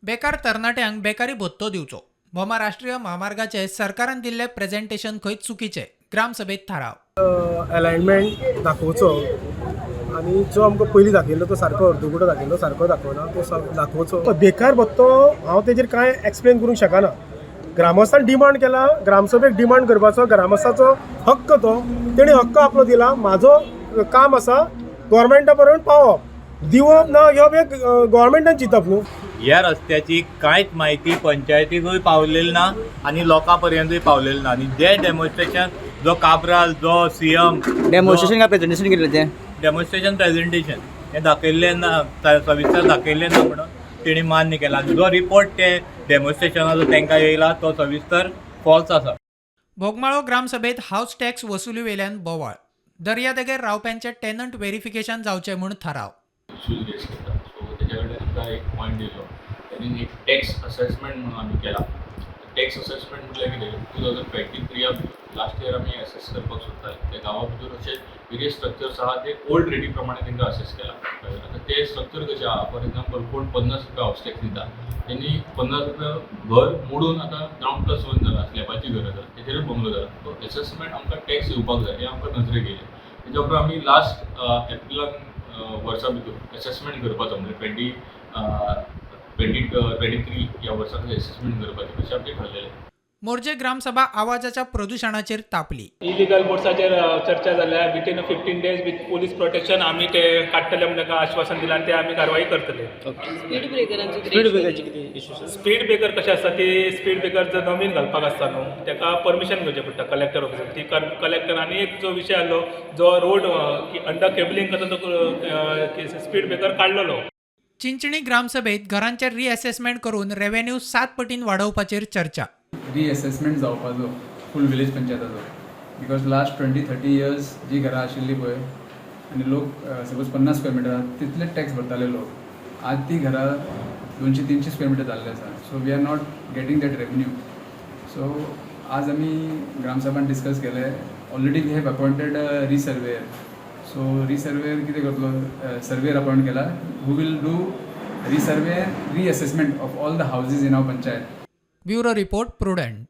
बेकार तरणाट्यांक बेकारी भत्तो दिवचो. भोमा राष्ट्रीय म्हामार्गाचे सरकारान दिल्ले प्रेझेंटेशन खंय चुकीचे, ग्रामसभेत थाराव. अलायनमेंट दाखोवचो आनी जो आमकां पयलीं दाखयल्लो तो सारको अर्दकुटो दाखयल्लो, सारको दाखोवना, तो दाखोवचो. बेकार भत्तो हांव तेजेर कांय एक्सप्लेन करूंक शकना. ग्रामस्थान डिमांड केला, ग्रामसभेक डिमांड करपाचो ग्रामस्थाचो हक्क तो, तेणी हक्क आपलो दिला. म्हाजो काम आसा गोवोरमेंटा पर्यंत पावप, दिवप ना घेवप हें गोवोरमेंटान चिंतप न्हू. ह्या रस्त्याची कांयच म्हायती पंचायतीकूय पावलेली ना आनी लोकां पर्यंतूय पावलेली ना. आनी जे डेमॉन्स्ट्रेशन जो काब्राल, जो सीएम डेमॉन्स्ट्रेशन काय प्रेझेंटेशन केलें तें? डेमॉन्स्ट्रेशन, प्रेझेंटेशन हें दाखयल्लें ना, सविस्तर दाखयल्लें ना म्हणून तेणी मान्य केला. आनी जो रिपोर्ट ते डेमॉन्स्ट्रेशनाचो तांकां येयला तो सविस्तर फॉल्स आसा. बोगमाळो ग्रामसभेत हावस टॅक्स वसुलीवेल्यान बोवाळ. दर्यादेगेर रावप्यांचे टेनंट व्हेरिफिकेशन जावचें म्हूण थाराव. इशूज रेज करता, सो तेज्या कडल्यान आमकां एक पॉयंट दिलो. तेणी एक टॅक्स असेसमेंट म्हणून आमी केला. टॅक्स असेसमेंट म्हटल्यार कितें? 2023 लास्ट इयर आमी एसेस करपाक सोदताले. त्या गांवा भितर अशे वेरियस स्ट्रक्चर्स आहा, ते ओल्ड रेटी प्रमाणे तांकां असेस केला. आतां ते स्ट्रक्चर कशें आहा, फॉर एग्जाम्पल, कोण 50 रुपया हावस टॅक्स दिता, तेणी 50 रुपया घर मोडून आतां ग्रावंड प्लस वन जाला, स्लॅबाची घर आसा, तेचेरूय बंगलो जाला. सो एसेसमेंट आमकां टॅक्स येवपाक जाय हें आमकां नजरेक येयलें. तेच्या उपरांत आमी लास्ट एप्रिलान वर्सा भितर एसेसमेंट करपाचो, म्हणजे ट्वेंटी ट्वेंटी ट्वेंटी थ्री ह्या वर्सा एसेसमेंट करपाचें अशें आमचें ठरलेलें. मोरजे ग्रामसभा आवाजाच्या प्रदुशणाचेर तापली. इलिगल बोट्साचेर चर्चा जाल्या. Within 15 days with police protection आमी ते काडटले म्हूण तांकां आश्वासन दिलां आनी ते आमी कारवाई करतले. स्पीड ब्रेकरांचो? स्पीड ब्रेकराचे कितें इशू? स्पीड ब्रेकर कशें आसता की स्पीड ब्रेकर जर नवीन घालपाक आसता न्हू, ताका परमिशन घेवचें पडटा कलेक्टर ऑफिसान. ती कलेक्टर आनी एक जो विशय आहलो, जो रोड अंडर केबलिंग करता तो स्पीड ब्रेकर काडलेलो. चिंचणी ग्रामसभेत घरांचे रिअसेसमेंट करून रेव्हेन्यू 7 पटीन वाडोवपाचेर चर्चा. रिएसेसमेंट जावपाचो फूल विलेज पंचायताचो, because last 20-30 years जी घरां आशिल्ली पळय आनी लोक सपोज 50 स्क्वेअर मिटर आहा तितले टॅक्स भरताले लोक, आज ती घरां 200-300 स्क्वेअर मिटर जाल्ले आसा. So we are not getting that revenue. So आज आमी ग्रामसभान डिस्कस केलें. Already we have appointed resurveyor. So resurveyor कितें करतलो? सर्वेयर अपॉयंट केला who will do resurvey, reassessment of all the houses in our panchayat. Bureau report, Prudent.